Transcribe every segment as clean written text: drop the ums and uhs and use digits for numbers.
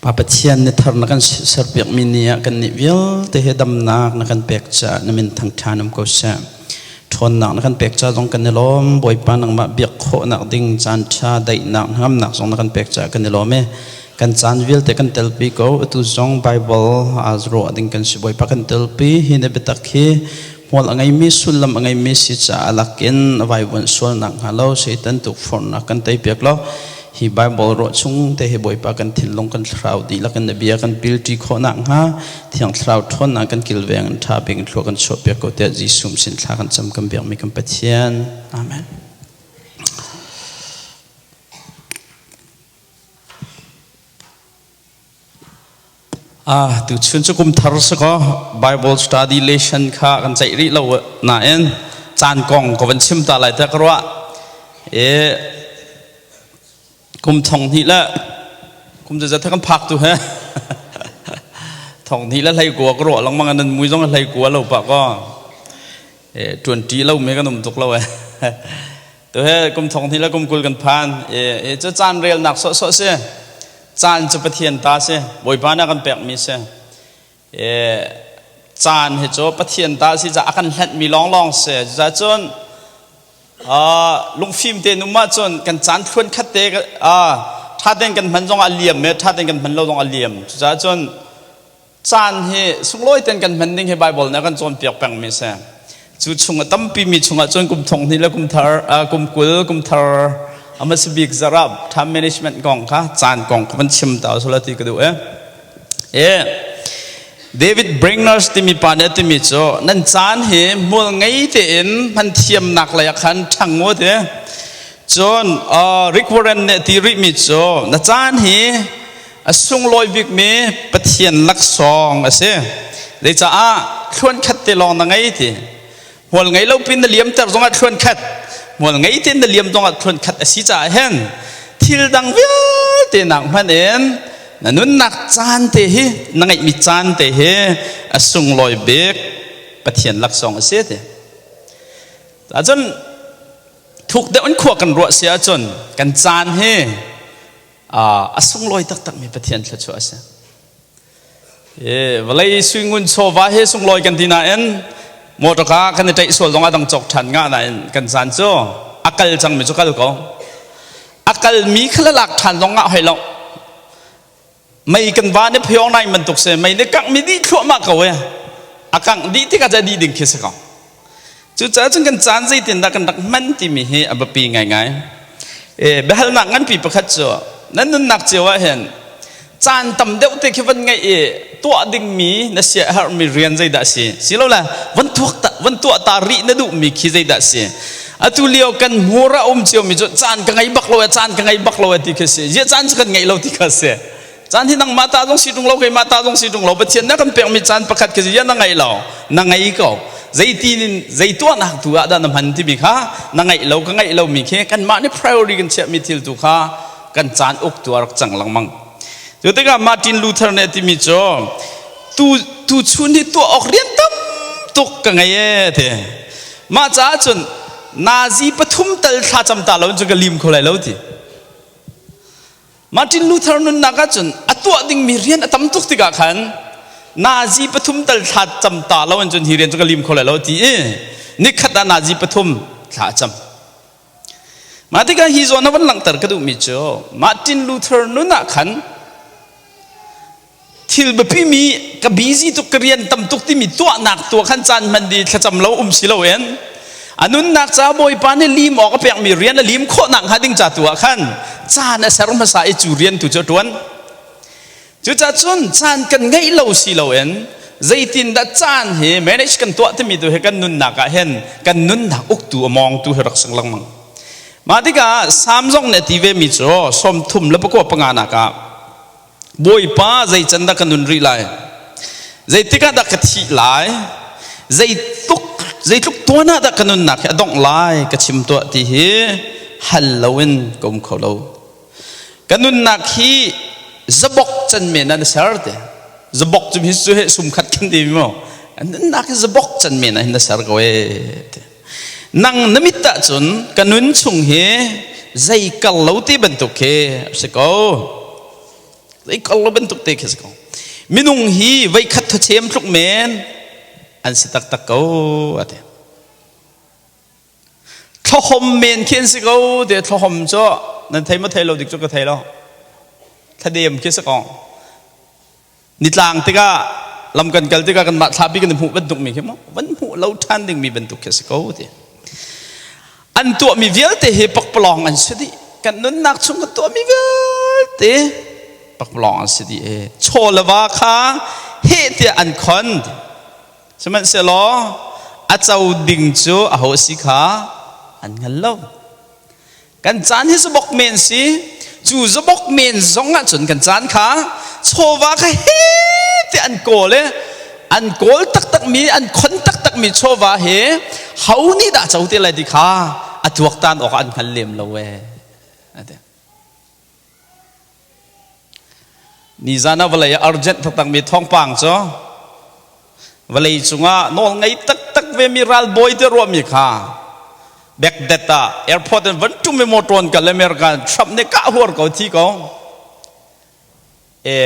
Pa Pathian ni thar na kan serpiakmi ni ah kannih vialte he damnak na kan pek caah na min thangṭhan um ko seh. Ṭhawnnak na kan pek ca zong kan i lawm. Bawipa nangmah biak khawhnak ding caan ṭha daihnak hnangamnak zong na kan pek caah kan i lawm i kan caan vialte kan telpi ko. Atu zong Bible aa ruah ding kan si. Bawipa kan telpi hi na biatak hi hmual a ngeimi sullam a ngeimi si caah lakin vaivuan sualnak hnga lo Satan tukforhnak kan teipiak lo. Hi Bible ruah chung te hi Bawipa kan thinlung kan thlarau dihlak in na bia kan pilṭi khawh nakhnga Thiang Thlarau ṭhawnnak kan kilveng in ṭha bik in thlua kan chuahpiak ko tiah Jesuh sin thla kan cam kan biakmi kan Pathian. Amen. Ah, tuchun cu kum thar si ko Bible study lesson kha kan ceih rih lo nain caan kong ka van chim ta lai te ka ruah. E kum thong hnih le kum zat kan phak tu he thong hnih le hlei kua ka ruah lengmang nan mui zong hlei kua lo pa ko e tuan ti lo me kan um tuk lo e tu he kum thong hnih le kum kul kan phan e cu caan rel nak so so si caan cu Pathian ta si Bawipa na kan pek mi si e caan hi cu Pathian ta si ca a kan hlanh mi lawng lawng si ca cun lungfim te num ah cun kan caan thluan khat te tha ten kan hman zong a liam me tha ten kan hman lo zong a liam cucaah cun caan hi sunglawi ten kan hman ding hi Bible nih a kan cawnpiak pengmi si. Cu chung a tampi mi chungah cun kum thong hnih le kum thar kum kul kum thar a bik zarah time management kong kha caan kong ka van chim ta usula ti ka duh e. E David Bringers timi pa nih a timi cu nan caan hi hmual ngei tein hman thiamnak lei ah khan ṭhang u ti. Cun Rick Warren nih a ti rihmi cu na caan hi A sunglawi bikmi Pathian laksawng a si. Zeicaah thluan khat te lawng na ngei ti. Hmual ngei lo pin na liamter zongah thluan khat, hmual ngei tein na liam zongah thluan khat a si caah hin thil dang vialte nak hmanh in na nunnak caan te hi na ngeihmi caan te hi a sunglawi bik Pathian laksawng a si ti. Ahcun thuk deuh in khua kan ruah si ahcun kan caan hi a sunglawi taktakmi Pathian thluachuah a si. Vawlei suingun chawva he sunglawi kan ti nain motorka kan i ṭaih sual zong ah dang cawk ṭhan ngah nain kan caan cu a kal cangmi cu kal ko. A kalmi kha la lak ṭhan zong ngah hoi lo. Mei kan va nih phyong nai bantuk si mei nih kangh mi dih thluahmah ko e. A kangh dih tikah cu dih ding khi si ko. Cucaah cun kan caan zeitindah kan rak hman timi hi a biapi ngaingai. E, biahalnak nganpi pakhat cu nan nunnak cio ah hin caan tam deuh te khi van ngeih i tuah dingmi na sia herhmi rian zeidah si silole van tuak ta van tuah ta rih na duhmi khi zeidah si atu lio kan hmur a um ciomi cu caan ka ngei bak lo e caan ka ngei bak lo e ti khi si zia caan cu kan ngeih lo ti kha si caan hi nangmah ta zong si ṭung lo keimah ta zong si ṭung lo Pathian na kan pekmi caan pakhat khi si na ngeih lo na ngei ko zeiti in zei tuahnak tu ah dah na hman timi kha na ngeih lo ka ngeih lomi khi kanmah nih priority kan chiahmi thil tu kha kan caan uk tu a rak cang lengmang cu tikah Martin Luther nih a timi cu tu tu chun hi tuah awk rian tam tuk ka ngei e ti mah caah cun nazi pathum tal thla cam ta lo cun ka lim kho lai lo ti Martin Luther nunnak ahcun a tuah dingmi rian a tam tuk tikah khan nazi pathum tal thla cam ta lo in cun hi rian cu ka lim kho lai lo ti i nikhat ah nazi pathum thla a cam. Mah tikah hi zawn a van langhter ka duhmi cu Martin Luther nun ah khan thil biapi mi ka busy tuk ka rian tam tuk timi tuahnak tuah khan caan hman di thlacam lo um si loin a nunnak ca Bawipa nih lim awk a pekmi rian a lim khawhnak hnga ding ca tu ah khan caan a ser hmasa i cu rian tu cu a ṭuan. Cucaah cun caan kan ngeih lo si loin zeitindah caan hi manage kan tuah timi tu hi kan nunnak ah hin kan nunnak uktu a mawngtu hi rak sing lengmang. Mah tikah Salm zong nih a ti ve mi cu 35 nak ah Bawipa zei can dah ka nun rih lai? Zeitik ah dah ka thih lai? Zeitluk zeitluk tuan ah dah ka nunnak hi a dongh lai ka chim tuah ti hi hal loin ka um kho lo. Ka nunnak hi zabok can men ah na ser te. Zabok cu hi cu he sumkhat kan ti mo. Nunnak hi zabok can men ah hin na ser ko e te. Nang na mit ahcun ka nun chung hi zei kal lo ti bantuk khi a si ko. Zei kal lo bantuk te khi si ko. Minung hi veikhat thachem tluk men an si taktak ko ati. Thlahom men khi an si ko te thlahom cu nan thei ma thei lo dik cu ka thei lo. Thladem khi si ko. Nitlang tikah lam kan kal tikah kan mah thlapi kan hmuh bantuk mi khi mo van hmuh lo ṭhan ding mi bantuk khi si ko ti. An tuahmi vialte hi pakpalawng an si dih. Kan nunnak chung kan tuahmi vialte pakpalawng an si dih e. Chaw le va kha heh tiah an khon. Sihmanhsehlaw a co ding cu aho a si kha an hngal lo. Kan caan hi zabok men si. Cu zabok men zong ahcun kan caan kha chawva kha he tiah an kawl i an kawl taktakmi an khon taktakmi chawva he ho nih dah co te lai ti kha a tuaktan awk an hngal lem lo ee. Nizan ah vawlei ah urgent taktakmi thawngpang cu vawlei cungah nawl ngei taktak vemi ralbawi te ruahmi kha Baghdad ah airport in van ṭum i motor an kal America Trump nih kah huar ko thi ko. E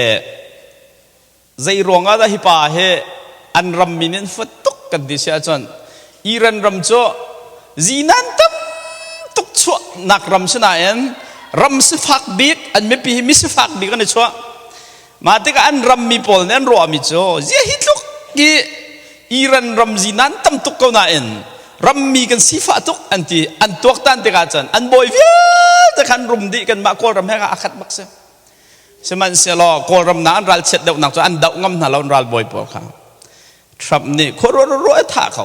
zei ruangah dah hi pa hi an ram min in fut tuk kan ti si ahcun Iran ram cu zinan tam tuk chuahnak ram si nain ram sifak bik an mipi hi mi sifak bik an i chuah. Mah tikah an ram mi pawl nih an ruahmi cu zia hi tluk hi Iran ram zinan tam tuk ko nain rammi kan sifah tuk an ti. An tuaktan tikah cun an bawi vialte khan rum dih. Kanmah Kawlram he a khat bak si. Sihmanhsehlaw Kawlram na an ralchiat deuhnak cu an doh ngam hna lo an ralbawi pawl kha. Trump nih khuaruah a thah ko.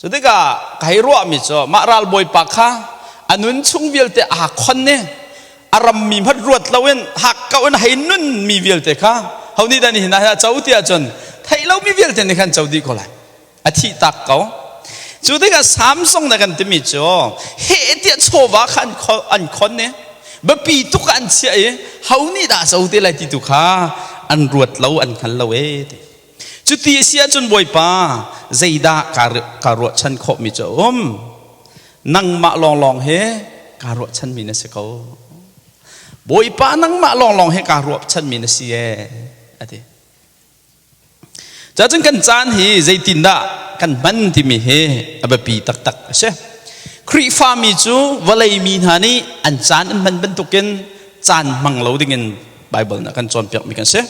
Cu tikah ka hei ruahmi cu mah ralbawi pa kha a nun chung vialte aa khon i a rammi hmanh ruat loin hak ko in hei nun mi vialte kha ho nih dah nihin ah a co ti ahcun theih lomi vialte nih khan co dih ko lai. A thih tak ko. Cu tikah Samsung na kan timi cu heh tiah chawva kha an khon i biapi tuk ah an chiah i ho nih dah co te lai ti tu kha an ruat lo an hngal lo e ti. Cuti a si ahcun Bawipa zeidah kaa ruahchan khawhmi cu a um? Nangmah lawnglawng he kaa ruahchanmi na si ko. Bawipa nangmah lawnglawng he kaa ruahchanmi na si ee a ti. Cacun kan caan hi zeitindah kan hman timi hi a biapi taktak a si. Khrihfami cu vawlei mi hna nih an caan an hman bantukin caan hmang lo dingin Baibal nih a kan cawnpiakmi kan si.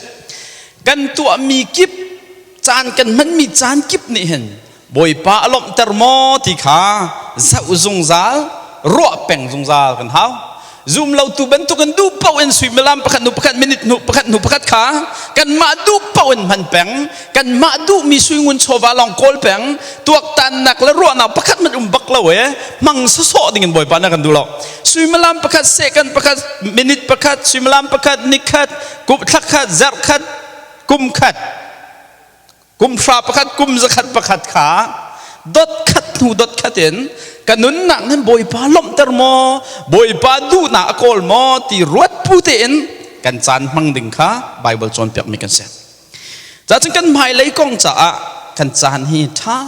Kan tuahmi kip caan kan hmanmi caan kip nih hin Bawipa a lawmhter maw ti kha zoh zungzal, ruah peng zungzal kan hau. Zum lotu bantukin duh paoh in suimilam pakhat hnu pakhat, minute hnu pakhat hnu pakhat kha kanmah duh paoh in hman peng, kanmah duhmi suingun chawva lawng kawl peng, tuaktannak le ruahnak pakhat hmanh um bak lo e, hmang sawsawh dingin Bawipa nih a kan duh lo. Suimilam pakhat, second pakhat, minute pakhat, suimilam pakhat, nikhat, kum thlakhat, zarhkhat, kum khat, Kum hra pakhat, kum zakhat pakhat kha dot khat hnu dot khat in ka nunnak nan Bawipa lawmhter maw, Bawipa duhnak a kawl maw ti ruat pu tein kan caan hmang ding kha Bible cawnpiakmi kan si. Cacun kan hmailei kong caah kan caan hi ṭha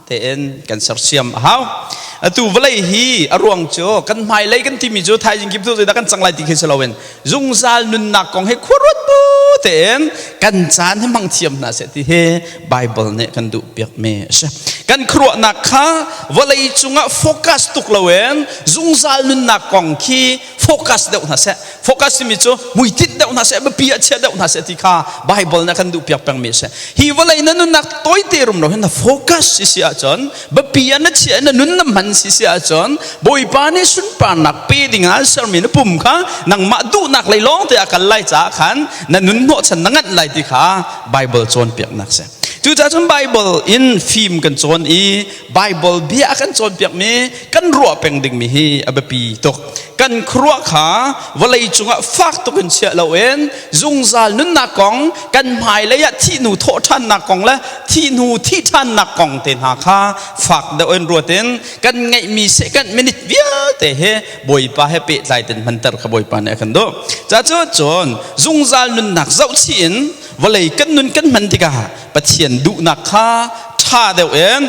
tein kan sersiam a hau. Atu vawlei hi a ruang cu kan hmailei kan timi cu thaizing kip tu zeidah kan cang lai ti khi si loin zungzal nunnak kong hi khuaruat bu tein kan caan hi hmang thiam hna seh ti hi Bible nih kan duh piakmi a si. Kan khuaruahnak kha vawlei cungah focus tuk loin zungzal nunnak kong khi focus deuh hna seh. Focus timi cu hmuitinh deuh hna seh, biapi ah chia deuh hna seh ti kha Bible nih a kan duh piak pengmi a si. Hi vawlei na nunnak tawite rum lo hin na focus si si ahcun biapi ah na chiah na nun na hman si si ahcun Bawipa nih sunparnak pe ding ah an sermi na pum kha nangmah duhnak lei lawng te a kal lai caah khan na nun hnawhchan na nganh lai ti kha Bible cawnpiaknak si. Cucaah cun Bible in fim kan cawn i Bible bia a kan cawnpiakmi kan ruah peng dingmi hi a biapi tuk. Kan khuaruah kha vawlei cungah fak tuk in chiah loin zungzal nunnak kong, kan hmailei ah thihnu thawhṭhannak kong le thihnu thih ṭhannak kong te hna kha fak deuh in ruat in kan ngeihmi second minute vialte hi Bawipa he pehtlai ten hmanter kha Bawipa nih a kan duh. Ca cun zungzal nunnak zohchih in vawlei kan nun kan hman tikah Pathian duhnak kha ṭha deuh in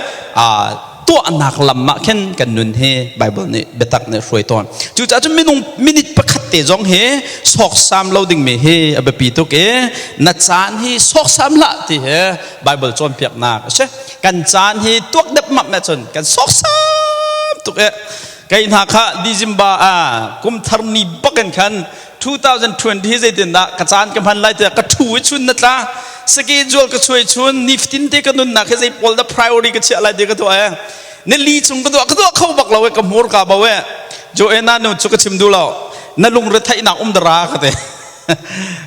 tuahnak lam ah khin kan nun hi Bible nih biatak nih hruai tawn. Cucaah cun minung minute pakhat te zong hi sawksam lo dingmi hi a biapi tuk i na caan hi sawksam hlah ti hi Bible cawnpiaknak a si. Kan caan hi tuak depmap me cun kan sawksam tuk i kei hna kha December ah kum thar ni bakin khan 2020 hi zeitindah ka caan ka hman lai tiah ka thu i chun na tla schedule ka chuai chun nifatin te ka nunnak hi zei pawl dah priority ka chiah lai ti ka tuah e nili chung ka tuah ka tuah kho bak lo e ka hmur ka bo e Joanna nu cu ka chim duh lo na lungre theihnak um dara ka te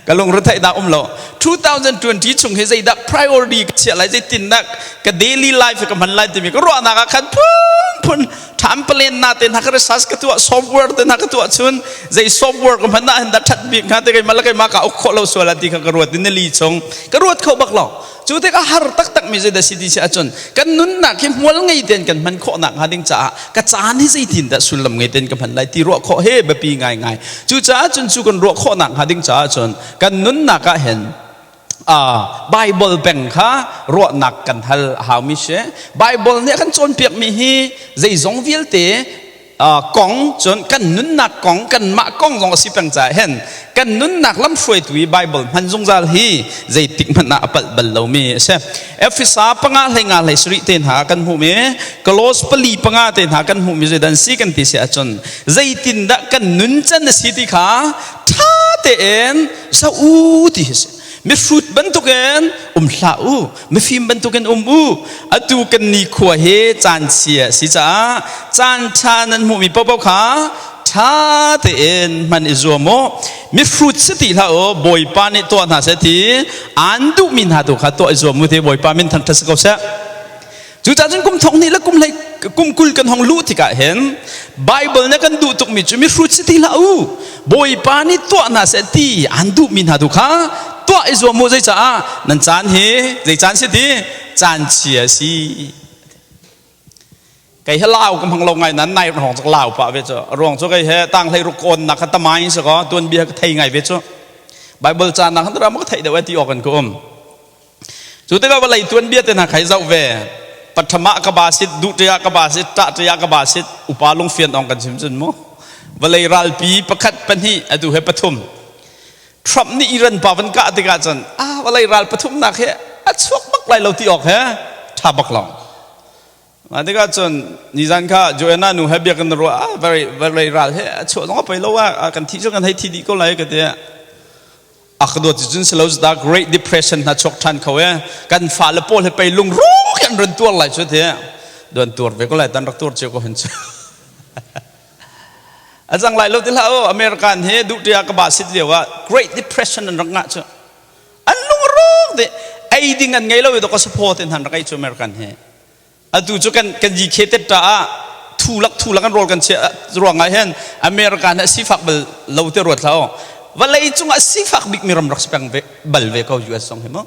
ka lungre theihnak um lo 2020 chung hi zeidah priority ka chiah lai zeitindah ka daily life ka hman lai timi ka ruahnak ah khan phun phun tham palen na te hna ka research ka tuah software te hna ka tuah chun zei software ka hman na hin da that bik hnga te kai mal kai ma ka uk khawh lo sual ti kha ka ruat ni li chung ka ruat kho bak lo cu tikah har taktak mi zei dah si ti si ahcun kan nunnak hi hmual ngei ten kan hman khawhnak hnga ding caah ka caan hi zeitin dah sullam ngei ten ka hman lai ti ruah khawh he biapi ngaingai. Cucaah cun cu kan ruah khawhnak hnga ding caah cun kan nunnak ah hin Bible peng kha ruahnak kan hal a haumi si. Bible nih a kan cawnpiakmi hi zeizong vialte kong cun kan nunnak kong kanmah kong zong a si peng caah hin kan nunnak lamhruaitu i Bible hman zungzal hi zeitik hmanh ah a palh bal lomi a si. Efesa 5 hlei 5 hlei 7 te hna kan hmuhmi Kolos 4 5 te hna kan hmuhmi zeidan si kan ti si ahcun zeitindah kan nun can a si ti kha ṭha tein zoh u ti hi si. Mihrut bantukin um hlah u, mifim bantukin um u. Atu kan nikhua hi caan chia a si caah caan ṭha nan hmuhmi paohpaoh kha ṭha tein hman i zuam u. Mihrut si ti hlah u, Bawipa nih tuah hna seh ti aan duhmi hna tu kha tuah i zuam u ti Bawipa min thangṭhat si ko seh. Cucaah cun kum thong hnih le kum hlei kum 20 kan hong luh tikah hin Bible nih kan duh tukmi cu mihrut si ti hlah u, Bawipa nih tuah hna seh ti aan duhmi hna tu kha tuah i zuam u. Zeicaah nan caan hi zei caan si ti caan chia si. Kei he lau ka hmang lo ngai nan nai hrawng cu lau pah ve cu ruang cu kei he tang hlei ruk kawn nak kha tamai si ko tuan bia ka thei ngai ve cu Bible caan nak khan ram ka theih deuh ti awk an ka um. Cu tikah vawlei tuanbia te hna kha i zoh ve. Pathama ka ba sit, duhṭe ah ka ba sit, ṭahṭe ah ka ba sit, upa lungfian ong kan chim cun mu. Vawlei ralpi pakhat, pahnih, atu he pathum. Trump nih Iran pa van kah tikah cun ah vawlei ral pathumnak hi a chuak bak lai lo ti awk he ṭha bak lo. Mah tikah cun nizan kha Joanna nu he bia kan ruah ah vawlei vawlei ral he a chuah zong a poi lo ah kan thi cu kan hei thi dih ko lai ka ti. A ka dawt cun si lo da Great Depression hna chuak ṭhan kho e kan fale pawl he pei lungrawk an run tuar lai cu ti duan tuar ve ko lai tan rak tuar cio ko hin cu a cang lai lo ti hlah o American he duh tia ka ba sit lio ah Great Depression an rak ngah cu an lungrawk de ei ding an ngei lo i to ka support in han rak ei cu American he Atu cu kan kan GK tet ah thu lak thu lak an rawl kan chiah ruang ah hin America nih sifak bal lo te ruat hlah vawlei cungah sifak bik mi ram rak si peng ve bal ve ko US zong hi mu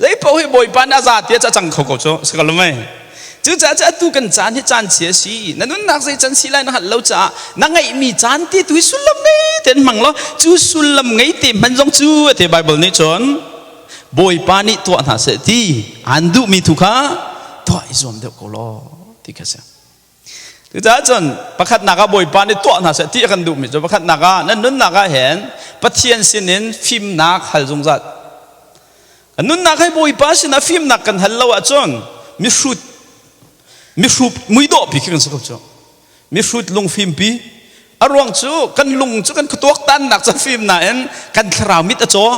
zei paoh hi bawipa nih a za ti a cang kho ko cu si ko lo mei. Cucaah cu atu kan caan hi caan chia si na nunnak zei can si lai na hngalh lo caah na ngeihmi caan ti tu hi sullam ngei tein hmang law cu sullam ngei te hman zong cu ate Bible nih cun Bawipa nih tuah hna seh ti aan duhmi tu kha tuah i zuam deuh ko law ti kha si. Cucaah cun pakhatnak ah Bawipa nih tuah hna seh ti a kan duhmi cu pakhatnak ah nan nunnak ah hin Pathian sinin fimnak hal zungzal. Kan nunnak hi Bawipa sinah fimnak kan hal lo ahcun mihrut mihrut muidawh pi khi kan si ko cu. Mihrut lungfimpi a ruang cu kan lung cu kan khuatuaktannak cu fim nain kan thlarau mit a caw.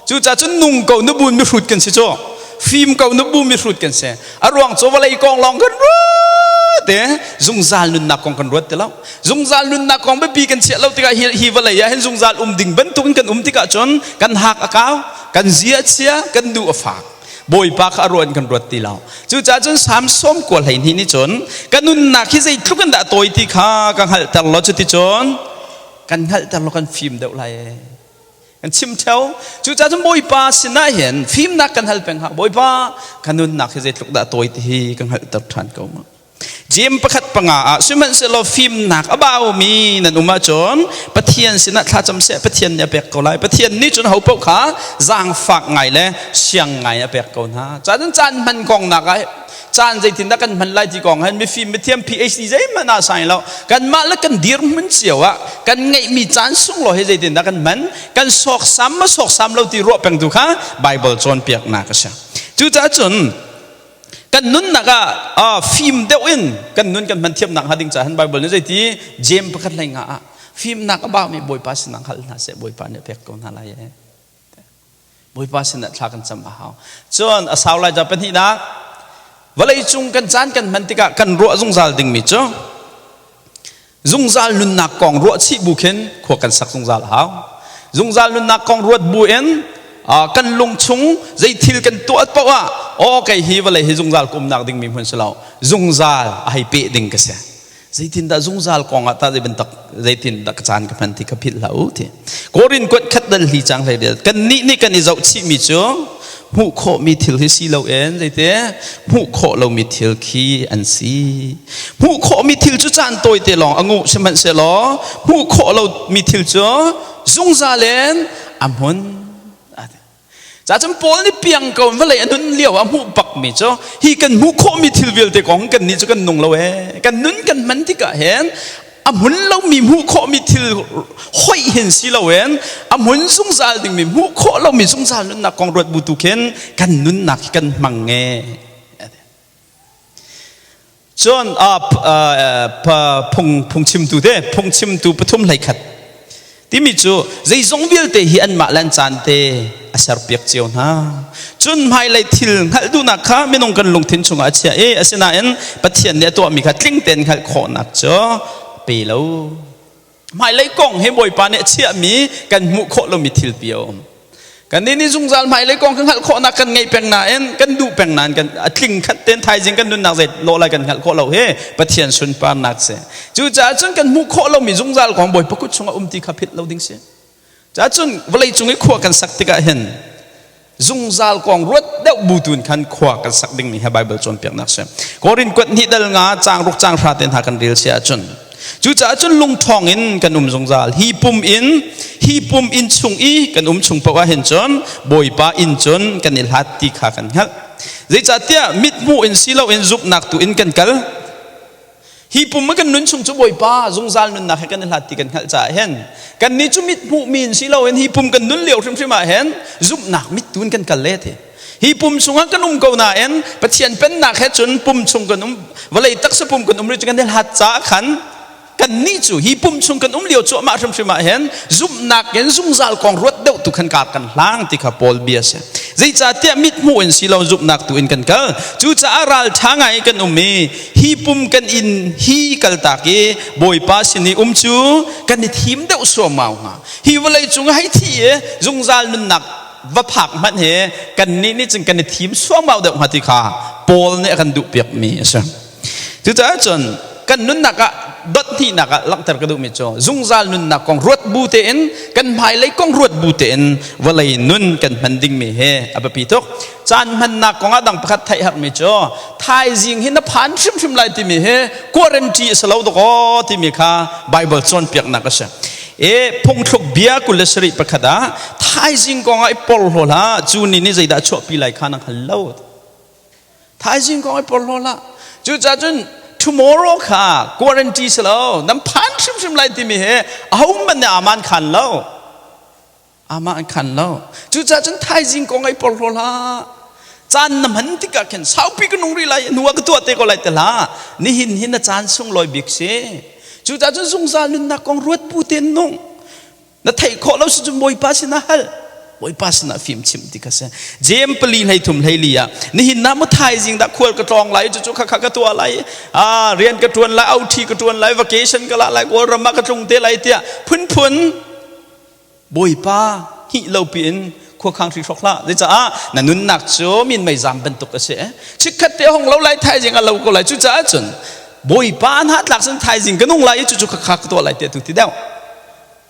Cucaah cun nung ko nu bun mihrut kan si cu. Fim ko nu bu mihrut kan si. A ruang cu vawlei kong lawng kan ruat te zungzal nunnak kong kan ruat ti lo. Zungzal nunnak kong biapi kan chiah lo tikah hi, hi vawlei ah hin zungzal um ding bantukin kan um tikah cun kan hak a kau, kan zia a chia, kan duh a fak. Bawipa kha a ruah in kan ruat ti lo. Cucaah cun Salm 92 nih cun ka nunnak hi zeitluk in dah tawi ti kha ka hngalhter law cuticun kan hngalhter law kan fim deuh lai ee. Kan chim theo. Cucaah cun Bawipa sinah hin fimnak kan hal peng ha. Bawipa ka nunnak hi zeitluk dah tawi ti hi ka hngalhter ṭhan ko ma. Jeim pakhat panga ah sihmanhsehlaw fimnak a baumi nan um ahcun Pathian sinah thlacam seh, Pathian nih a pek ko lai. Pathian nih cun ho paoh kha zaangfak ngai le siang ngai a pek ko hna. Caan caan hman kong nak ah caan zeitindah kan hman lai ti kong hin mifim mithiam PhD zeihmanh ah sai lo. Kanmah le kan dirhmun cio ah kan ngeihmi caan sunglawi hi zeitindah kan hman, kan sawksam ma sawksam lo ti ruah peng tu kha Bible cawnpiaknak a si. Cucaah cun kan nunnak ah fim deuh in kan nun kan hman thiamnak hnga ding caah Bible nih zeiti James pakhat hlei nga ah fimnak a baumi Bawipa sinah hal hna seh, Bawipa nih a pek ko hna lai e. Bawipa sinah thla kan cam a hau. Cun a sau lai ca pahnihnak, vawlei cung kan caan kan hman tikah kan ruah zungzal dingmi cu zungzal nunnak kong ruah chih bu khin khua kan sak zungzal hau. Zungzal nunnak kong ruat bu in kan lung chung zei thil kan tuah paoh ah, aw, kei hi vawlei hi zungzal ka umnak dingmi hmun si lo, zungzal a hei peh ding ka si, zeitindah zungzal kong ah tah zei bantuk zeitindah ka caan ka hman ti ka philh hlah u ti. Korin kuat khat dal hli cang hlei kan nih nih kan i zoh chih mi cu hmuh khawhmi thil hi si loin zeite hmuh khawh lomi thil khi an si. Hmuh khawhmi thil cu caan tawite lawng a nguh, sihmanhsehlaw hmuh khawh lomi thil cu zungzal in a hmun. Cacun Paul nih piang ko vawlei a nun lio a hmuh bakmi cu hi kan hmuh khawhmi thil vialte kong kan nih cu kan nung lo ee. Kan nun kan hman tikah hin a hmun lomi hmuh khawhmi thil hoih hin si loin a hmun zungzal dingmi hmuh khawh lomi zungzal nunnak kong ruat bu tu khin kan nunnak hi kan hmang nge. Cun phung phungchimtu te phungchimtu pathum hlei khat timi cu zeizong vialte hi anmah le an caan te a serpiak cio hna. Cun hmailei thil hngalh duhnak kha minung kan lungthin chungah a chiah i asinain Pathian nih a tuahmi kha tling tein hngalh khawhnak cu pe lo. Hmailei kong hi Bawipa nih a chiahmi kan hmuh khawh lomi thil pi a um. Kan nih zungzal hmailei kong kan hngalh khawhnak kan ngei peng nain, kan duh peng nain, kan a tling khat ten thaizing kan nunnak zei lawh lai kan hngalh khawh lo hi Pathian sunparnak si. Cucaah cun kan hmuh khawh lomi zungzal kong Bawipa kut chungah um ti kha philh lo ding si. Caah cun vawlei cung i khua kan sak tikah hin zungzal kong ruat deuh bu tun khan khua kan sak dingmi hi Bible cawnpiaknak si. Korin kuat hnih dal nga caang ruk caang hra te hna kan rel si ahcun, cucaah cun lungṭhawng in kan um zungzal. Hi pum inn chung i kan um chung paoh ah hin cun Bawipa inn cun kan i hlat ti kha kan hngalh. Zeicahtiah mithmuh in si loin zumhnak tu in kan kal. Hi pum kan nun chung cu Bawipa zungzal nunnak he kan i hlat ti kan hngalh caah hin kan nih cu mit hmuhmi in si loin hi pum kan nun lio hrimhrim ah hin zumhnak mit tu in kan kal le ti. Hi pum chungah kan um ko nain Pathian pennak he cun pum chung kan um, vawlei taksa pum kan um rih cu kan i hlat caah khan kan nih cu hi pum chung kan um lio cuahmah hrimhrim ah hin zumhnak in zungzal kong ruat deuh tu khan kar kan hlang ti kha Paul bia si. Zeicahtiah mit hmuh in si lo, zumhnak tu in kan kal. Cucaah ralṭha ngai kan um i hi pum kan inn hi kaltak i Bawipa sin i um cu kan i thim deuh suaumau hnga. Hi vawlei cung hei thi i zungzal nunnak va phak hmanh he kan nih nih cun kan i thim suaumau deuh hnga ti kha Paul nih a kan duh piakmi a si. Cucaah cun kan nunnak ah dot hnihnak ah langhter ka duhmi cu zungzal nunnak kong ruat bu tein, kan hmailei kong ruat bu tein vawlei nun kan hman dingmi hi a biapi tuk. Caan hmannak kong ah dang pakhat theih herhmi cu thaizing hi na phan hrimhrim lai timi hi guarantee a si lo dawkaw timi kha Bible cawnpiaknak a si. E phungthluk bia 27 pakhat ah, thaizing kong ah i porhlaw hlah, cu ni nih zeidah chuahpi lai kha na hngal lo. Thaizing kong i porhlaw hlah. Cucaah cun tomorrow kha guarantee si lo, nan phan hrimhrim lai timi he ahohmanh nih aman khan lo, amah an khan lo. Cucaah cun thaizing kong i porhlaw hlah. Caan na hman tikah khin saupi ka nung rih lai, hnu ah ka tuah te ko lai te hlah. Nihin hi na caan sunglawi bik si. Cucaah cun zungzal nunnak kong ruat bu tein nung. Na theih khawh lo si cun Bawipa sinah hal, Bawipa sinah fim chim ti kha si. Jeim pali 13 14 ah, nihin na mu thaizing dah khual ka tlawng lai, cucu kha kha ka tuah lai, ah rian ka tuan lai, OT ka tuan lai, vacation ka la lai, Kawlram ah ka tlung te lai tiah phunphun Bawipa hih lo piin khuakhang hri hrok hlah. Zeicah na nunnak cu min mei zam bantuk a si, chikkhat te hong lo lai, thaizing a lo ko lai. Cucaah cun Bawipa an tlak cun thaizing ka nung lai i cucu kha kha ka tuah lai tiah tu ti deuh.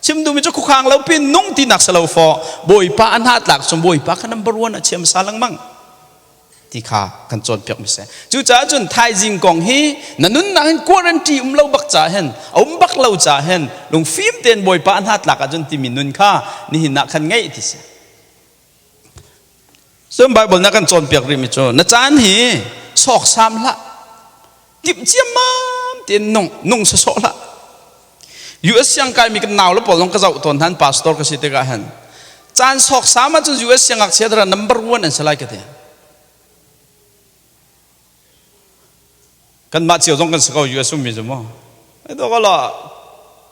Chim duhmi cu khuakhang lo pin nung tinak si lo faw. Bawipa an tlak cun Bawipa kha number one a chiam sa lengmang. ti kha kan cawnpiak mi si. Cucaah cun thaizing kong hi na nunnak hin quarantine um lo bak ca hin a um bak lo ca hin lungfim tein Bawipa hna tlak ahcun timi nun kha nihin ah khan ngeih ti si. Cun Bible na kan cawnpiak rih mi cu na caan hi sawksam hlah. Timh ciammam tein nung nung sawsawh hlah. US siangkai mi kan nau le pawl zong ka zoh tawn han pastor ka si tikah han caan sawksam ahcun US siangngakchia dara number one an si lai ka ti. Kanmah cio zong kan si ko US ummi cu mu. Ito ko lo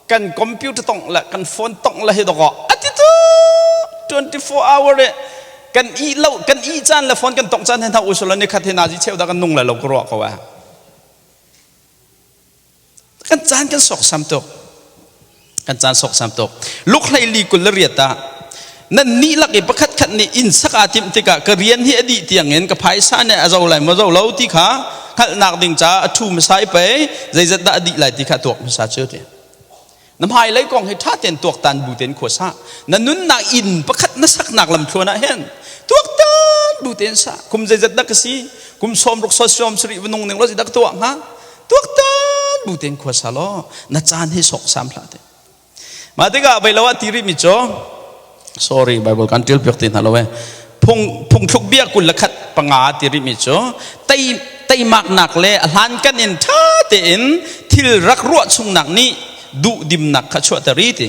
kan computer tong le kan phone tong le hi doko ati tu 24 hour e kan i lo kan i caan le phone kan tong caan hen ha usula ni khat he nazi cheu da kan nung le lo ko ruah ko a. Kan caan kan sawksam tuk. Kan caan sawksam tuk. Luk hlei li kul le riat ah nan nih lak i pakhat khat nih inn sak aa timh tikah ka rian hi a dih tiangin ka phaisa nih a zo lai maw zo lo ti kha hngalhnak ding caah a ṭhu hmasa i pei zeizat dah a dih lai ti kha tuak hmasa cu ti. Na hmailei kong hi ṭha tein tuaktan bu tein khua sa. Na nunnak inn pakhat na saknak lamthluan ah hin tuaktan bu tein sa. Kum zeizat dah ka si? Kum sawm ruk sawm sarih va nung ning law zeidah ka tuah hnga? Tuaktan bu tein khua sa law na caan hi sawksam hlah te. Mah tikah vei lo ah ti rih mi cu sorry Bible kan ṭial piak ti hna lo eh. Phung phungthluk bia 21 panga ti rih mi cu tei teimaknak le a hlankan in ṭha tein thil rak ruah chungnak nih duhdimnak kha chuahter i ti.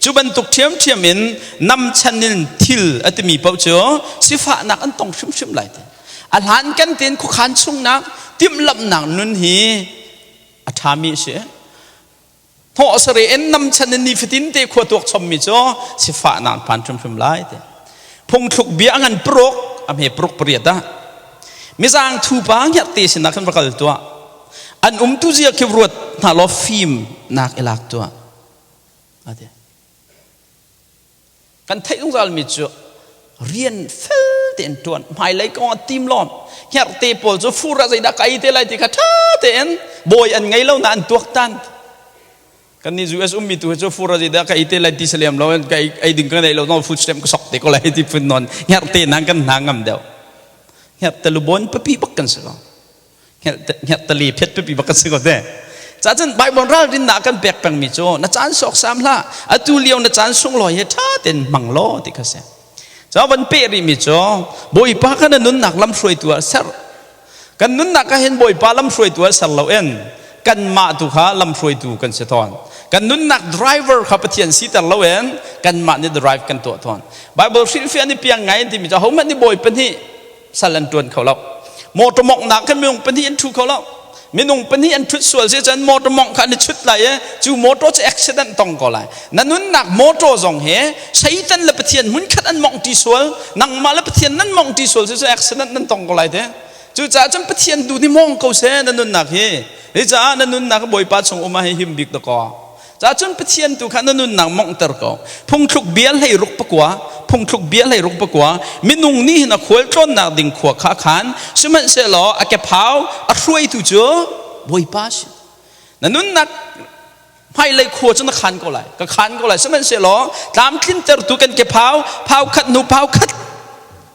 Cu bantuk ṭhiamṭhiam in namchan in thil a timi paoh cu sifahnak an tong hrimhrim lai ti. A hlankan tein khuakhan chungnak timhlamhnak nun hi a ṭhami a si. Hnawh sare in namchan in nifatin te khua tuak chommi cu sifahnak phan hrimhrim lai ti. Phungthluk bia ngan paruk a hme paruk pariat ah mizang thu pa ngiat te sinah khan va kal tuah. An umtu zia khi ruat hna law fim nak i lak tuah. Ati. Kan theih zungzalmi cu rian fel tein ṭuan, hmailei kong ah tim lawm. Hngerhte pawl cu fur ah zeidah ka ei te lai ti kha ṭha tein bawi an ngei lo na an tuaktan. Kan nih US ummi tu hi cu fur ah zeidah ka ei te lai ti si lem lo, ka ei ding ka nei lo, no food stamp ka sok te ko lai ti phun nawn. Hngerhte nan kan hna ngam deuh. Hngerhte lubon papi bak kan si lo. Hngerhtali phet pipi bak si ko te. Cacun Bible ralrinnak kan pek pengmi cu na caan sawksam hlah. Atu lio na caan sunglawi hi ṭha tein hmang law ti kha si. Ca van peh rihmi cu Bawipa kha na nunnak lamhruaitu ah ser. Kan nunnak ah hin Bawipa lamhruaitu ah ser lo in kanmah tu kha lamhruaitu kan si tawn. Kan nunnak driver kha Pathian siter lo in kanmah nih drive kan tuah tawn. Bible hrilhfiah ni piang ngai in timi cu ahohmanh nih Bawipa nih sal an ṭuan kho lo. Motor monghnak khan minung pahnih an ṭhu kho lo. Minung pahnih an ṭhut sual si cun motor mongh kha an i chut lai i cu motor cu accident tong ko lai. Na nunnak motor zong hi Satan le Pathian hmunkhat an mongh ṭi sual, nangmah le Pathian nan mongh ṭi sual si cun accident nan tong ko lai te. Cucaah cun Pathian tu nih mong ko seh na nunnak hi. Hi caah na nunnak Bawipa chung um ah hi him bik dakaw. Cacun Pathian tu kha na nunnak monghter ko. Phungthluk bia 69, phungthluk bia 69, minung nih hin a khualtlawnnak ding khua kha khan, sihmanhsehlaw a kephau a hruaitu cu Bawipa a si. Na nunnak hmailei khua cu na khan ko lai, ka khan ko lai. Sihmanhsehlaw tlamtlintertu kan kephau, phau khat hnu phau khat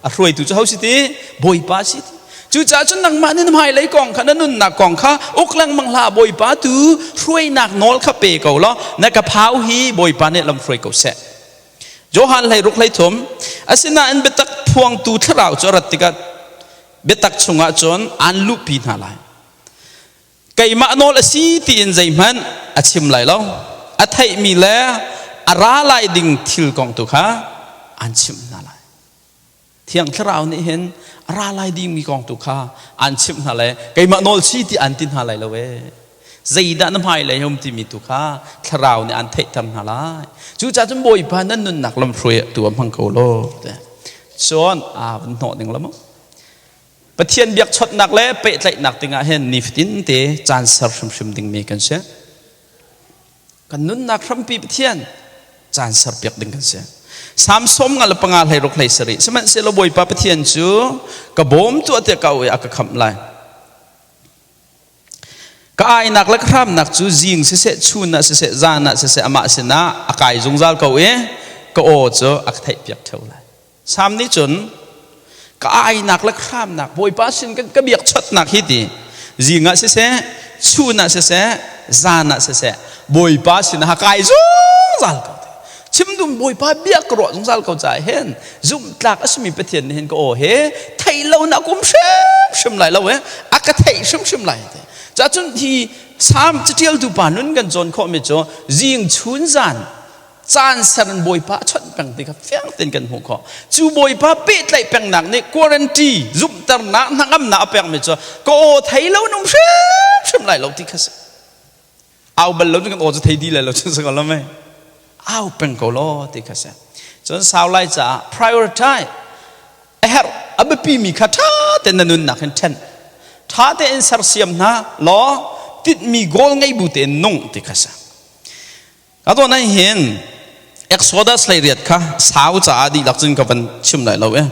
a hruaitu cu ho si ti bawipa si ti. Cucaah cun nangmah nih na hmailei kong kha na nunnak kong kha uk lengmang hlah. Bawipa tu hruainak nawl kha pe ko law na ka phau hi bawipa nih lam hruai ko seh. Johan 16:33. Asinain biatak phuangtu thlarau cu a rat tikah biatak chungah cun aan luhpi hna lai. Keimah nawl a si tiin zeihmanh a chim lai lo. A theihmi le a ra lai ding thil kong tu kha aan chimh hna lai. Thiang Thlarau nih hin a ra lai dingmi kong tu kha aan chimh hna lai. Keimah nawl si ti aan ti hna lai lo ee. Zeidah na hmailei um timi tu kha Thlarau nih aan theihter hna lai. Cucaah cun Bawipa nan nunnak lamhruai tu ah hmang ko law. Cun aa van hnawh ding lo maw? Pathian biakchawnhnak le pehtlaihnak dingah hin nifatin te caan ser hrimhrim dingmi kan si. Kan nunnak hrampi Pathian caan serpiak ding kan si. Salm 55 hlei ruk hlei sarih. Sihmanhsehlaw Bawipa Pathian cu ka bawmtu a tiah ka au i a ka khamh lai. Ka ainak le ka hramnak cu zing siseh, chun ah siseh, zan ah siseh amah sinah a kai zungzal ko i ka aw cu a ka theihpiak ṭheo lai. Salm nih cun ka Ka ainak le hramnak Bawipa sin ka biakchawtnak hi ti zing ah siseh, chun ah siseh, zan ah siseh Bawipa sin ah kai zungzal ko. Chim dum Bawipa biak ka ruah zungzal ko caah hin zumhtlak a simi Pathian nih hin ka aw he theih lo nak um hrimhrim lai lo eh a ka theih hrimhrim lai te. Cacun hi Salm catialtu pa nun kan cawn khawhmi cu zing chun zan caan ser in Bawipa a chawnh peng ti kha fiang tein kan hmuh khawh. Cu Bawipa pehtlaih pengnak nih guarantee zumhternak hnangamnak a pekmi cu ka aw thei lo in um hrimhrim lai lo ti kha si. Au bal lo kan aw cu thei di lai lo cun si ko lo mei. Au peng ko law ti kha si. Cun sau lai caah prioritize a herh a biapimi kha ṭha tein na nunnak hin ṭhen. Ṭha tein sersiam hna law tinhmi goal ngei bu tein nung ti kha si. Ka tuan ai hin Exodus 18 kha sau caah dihlak cun ka van chim lai lo e.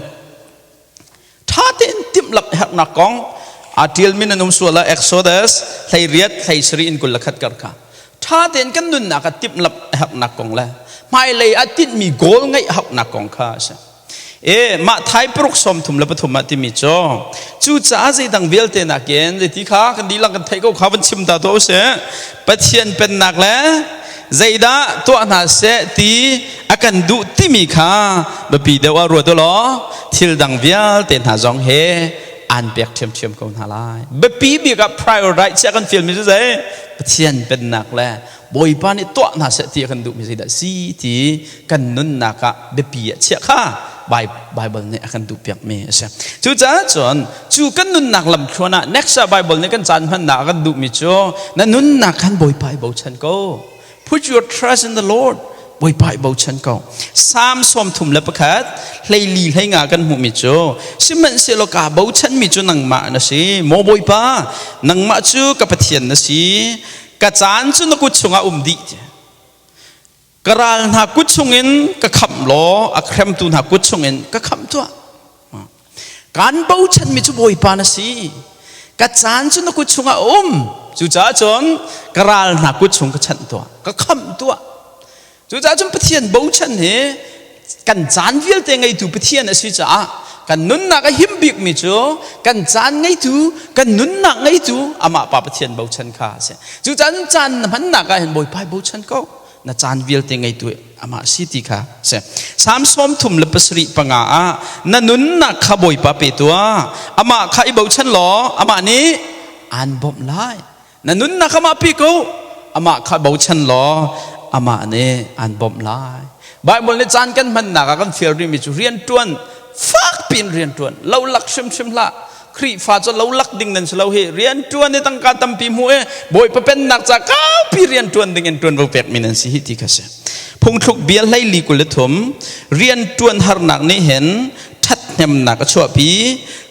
Ṭha tein timhlamh herhnak kong aa ṭialmi nan um sual ah Exodus 18 17 in 21 kar kha ṭha tein kan nunnak ah timhlamh herhnak kong le hmailei ah tinhmi goal ngeih hauhnak kong kha a si. E mah thai paruk 33 ah timi cu cucaah zeidang vialte nakin zeiti kha kan dihlak kan theih ko kha van chim ta tuah usih Pathian pennak le zeidah tuah hna seh ti a kan duh timi kha biapi deuh ah ruat u law thil dang vialte hna zong he aan pek ṭhiamṭhiam ko hna lai. Biapi bik ah prioritize chiah kan fialmi cu zei Pathian pennak le Bawipa nih tuah hna seh ti a kan duhmi zeidah si ti kan nunnak ah biapi ah chiah kha Bible nih a kan duhpiakmi a si. Cucaah cun cu kan nunnak lamthluan ah next ah Bible nih kan caan hmannak a kan duhmi cu na nunnak khan Bawipa i bochan ko. Put your trust in the Lord. Bawipa i bochan ko. Psalm 31 hleili hleinga kan hmuhmi cu sihmanhsehlaw kaa bochanmi cu nangmah na si. Maw Bawipa, nangmah cu ka Pathian na si. Ka caan cu na kut chungah um dih. Ka ral hna kut chungin ka khamh law a hremtu hna kut chungin ka khamh tuah. Kaan bochanmi cu Bawipa na si. Ka caan cu na kut chungah a um. Cucaah cun ka ral hna kut chung ka chanh tuah. Ka khamh tuah. Cucaah cun Pathian bochan hi kan caan vialte ngeitu Pathian a si caah kan nunnak a him bikmi cu kan caan ngeitu, kan nunnak ngeitu amah Pa Pathian bochan kha a si. Cucaah caan na hmannak ah hin Bawipa hi bochan ko. Na caan vialte ngeitu amah si ti kha si. Salm 37 5 ah na nunnak kha Bawipa pe tuah. Amah kha i bochan law amah nih aan bawmh lai. Na nunnak amah pi ko. Amah kha bochan law amah nih aan bawmh lai. Bible nih caan kan hmannak ah kan fial rihmi cu rianṭuan fakpi in rianṭuan lo lak hrimhrim hlah. Khrihfa cu lo lak ding nan si lo hi rianṭuan i tangka tampi hmu i Bawipa pennak ca kaupi rianṭuan ding in ṭuanvo pekmi nan si hi ti kha si. Phungthluk bia 23 rianṭuan harnak nih hin ṭhathnemnak a chuahpi.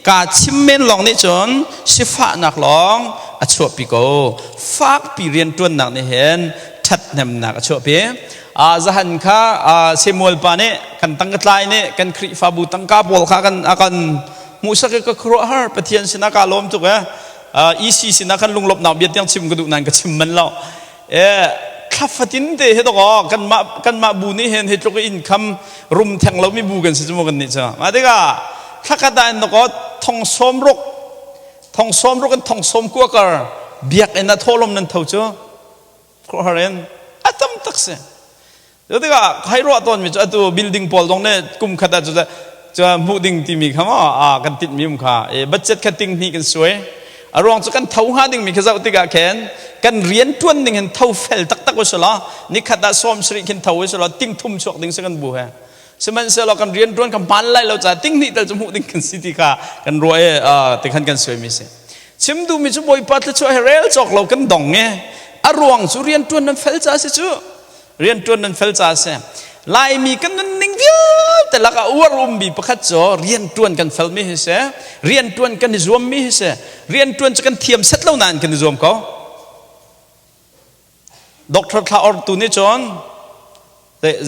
Kaa chim men lawng nih cun sifahnak lawng a chuahpi ko. Fakpi rianṭuannak nih hin ṭhathnemnak a chuahpi. Zahan kha Samuel pa nih kan tangka tlai nih kan Khrihfabu tangka pawl kha kan a kan hmuhsak i ka khuaruahhar Pathian sinah kaa lawm tuk e. EC sinah khan lunglawmhnak bia tiang chim ka duh nain ka chim manh lo. Thla fatin te hi dawkaw kanmah kanmah bu nih hin hi tluk i income rum theng lomi bu kan si cu mu kan nih cu. Mah tikah thla khat ah in dawkaw thong sawm ruk thong sawm ruk in thong sawm kua kar biakinn ah thawhlawm nan tho cu khuahar in a tam tak si. Cu tikah hai ruah tawnmi cu atu building pawl zong nih kum khat ah cu cu hmuh ding timi kha maw a kan tinhmi um kha e budget kha ting hnih kan suai a ruang cu kan tho hnga dingmi kha zoh tikah khin kan rian tuan ding hin tho fel taktak u selaw nikhat ah sawm sarih khin tho u selaw ting thum chuak ding si kan bu he sihmanhsehlaw kan rian tuan kan hmaan lai lo caah ting hnih tal cu hmuh ding kan si ti kha kan ruah i ti khan kan suaimi si chim duhmi cu Bawipa thluachuah he rel cawk lo kan dong e a ruang cu rian tuan nan fel ca si cu Rianṭuan nan fel caah a si. Laimi kan nunning vialte lakah uar ummi pakhat cu rianṭuan kan felmi hi si. Rianṭuan kan i zuammi hi si. Rianṭuan cu kan thiam set lo nain kan i zuam ko. Doctor Thla Or tu nih cun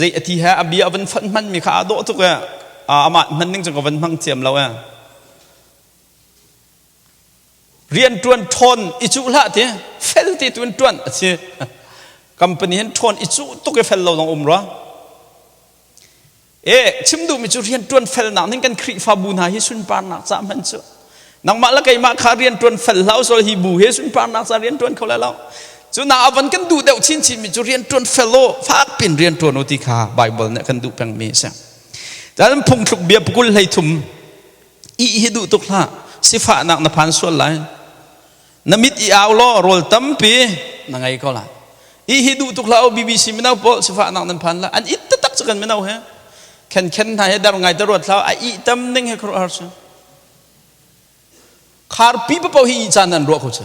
zei a ti he a bia a van fanh hmanmi kha aa dawh tuk e. Amah hman ning cu ka van hmang thiam lo e. Rianṭuan ṭhawn i cuh hlah ti fel ti tu in ṭuan a si. Company hin ṭhawn i cuh tuk i fel lo zong um rua. E chim duhmi cu rianṭuan felnak ning kan Khrihfabu hna hi sunparnak ca hman cu nangmah le keimah kha rianṭuan fel hlah usol hi bu he sunparnak ca rianṭuan kho lai lo. Cu na avan kan duh deuh chinchin mi cu rianṭuan fel u, fak pin rianṭuan u ti kha Bible nih kan duh pengmi a si. Cun phungthluk bia pakul 13 i hi duh tuk hlah, sifahnak na phan sual lai. Na mit i au law rawl tampi na ngei ko lai. I hi duh tuk hlah u, BBC mino pawl sifahnak nan phan lai. An it taktak cu kan mino he khen khen hna he dar ngai te ruat hlah, a ih tam ning he khuaruahhar si. Kharpi paoh hi ih caan an ruah ko cu.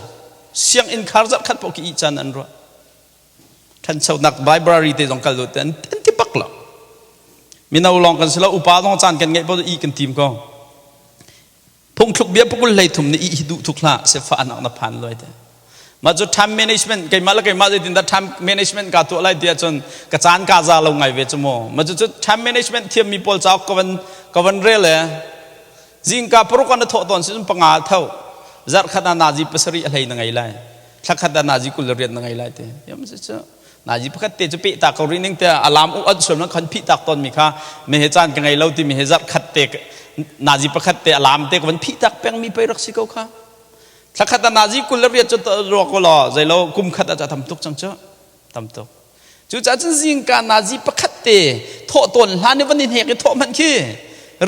Sianginn khar zarh khat paoh khi ih caan an ruah. Ṭhanchonak library te zong kal dawt te an ti bak lo. Mino lawng kan si lo, upa zong caan kan ngeih paoh ih kan tim ko. Phungthluk bia pakul 33 nih ih hi duh tuk hlah, sifahnak na phan loi te. Mah cu time management, keimah le keimah zeitin dah time management ka tuah lai ti ahcun ka caan ka za lo ngai ve cu mu. Mah cu time management thiammi pawl cauk ka van rel e. Zingka 6 ah na thawh tawn si cun 5 tho. Zarh khat ah nazi 7 a hlei na ngei lai. Thla khat ah nazi 20 na ngei lai te. Yam cu nazi pakhat te cu peh ta ko rih ning te alarm u an sual man khan phih tak tawn mi kha me he caan ka ngei lo ti mi he zarh khat te nazi pakhat te alarm te ka van phih tak peng mi pei rak si ko kha. Thla khat ah nazi 20 cu ruak ko law zeilo kum khat ah tam tuk cang cu. Tam tuk. Cucaah cun zingka nazi pakhat te thawh tawn hlan i van i hnek i thawh hmanh khi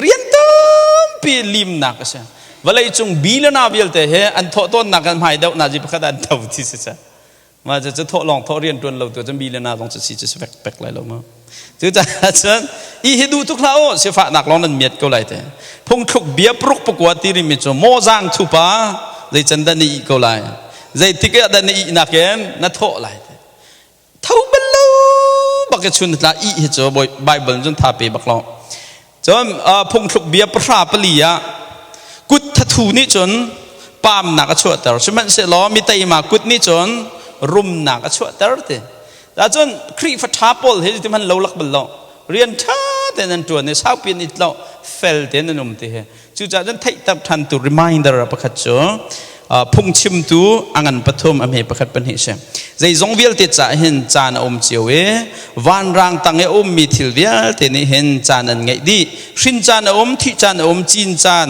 rian tampi limnak a si. Vawlei cung bilana vialte he an thawh tawnnak kan hmai deuh nazi pakhat ah an tho ti si ca. Mah cu cu thawh lawng thawh rian ṭuan lo tu cun bilana zong cu si cu si pek pek lai lo ma. Cucaah cun i hi duh tuk hlah u, sifahnak lawng nan miat ko lai te. Phungthluk bia 6 9 ti rimi cu mawzaang thupa zei can dah na ih ko lai. Zeitik ah dah na ihnak in na thawh lai te. Tho bal lo bak i chun tla ih hi cu Bible cun tha pe bak lo. Cun phungthluk bia 14 ah kut thathu nih cun paamnak a chuahter, sihmanhsehlaw mi teima kut nih cun rumnak a chuahter ti. Cun Khrihfa ṭha pawl hi ti hman lo lak bal lo, rian ṭha tein an ṭuan i saupi an it lo, fel tein an um ti hi. Cucaah cun theihter ṭhan tu reminder pakhat cu phungchimtu a ngan 3 a hme 1 2 si. Zeizong vialte caah hin caan a um cio i vanrang tang i a ummi thil vialte nih hin caan an ngeih dih. Hrin caan a um, thih caan a um, cin caan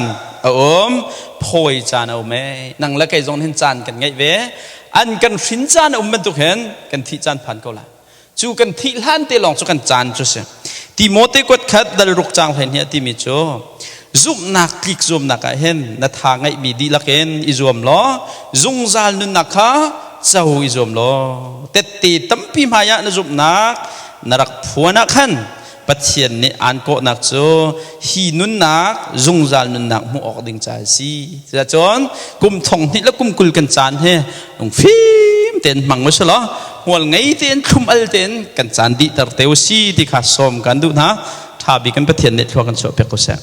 a um, phawi caan a um ee. Nang le kei zong hin caan kan ngeih ve. An kan hrin caan a um bantuk hin kan thih caan phan ko lai. Cu kan thih hlan te lawng cu kan caan cu si. Timote kuat khat dal ruk cang hlei hnih timi cu zumhnak tlik zuamnak ah hin na tha ngeihmi dihlak in i zuam law zungzal nunnak kha co i zuam law tette tampi hmai ah na zumhnak na rak phuan ah khan Pathian nih aan kawhnak cu hi nunnak zungzal nunnak hmuh awk ding ca a si. Cucun kum 2000 le kum 20 kan caan hi lungfim tein hmang u law hmual ngei tein thlum al tein kan caan dihter te u si ti kha sawm kan duh hna. Ṭha bik in Pathian nih thlua kan chuah piak ko seh.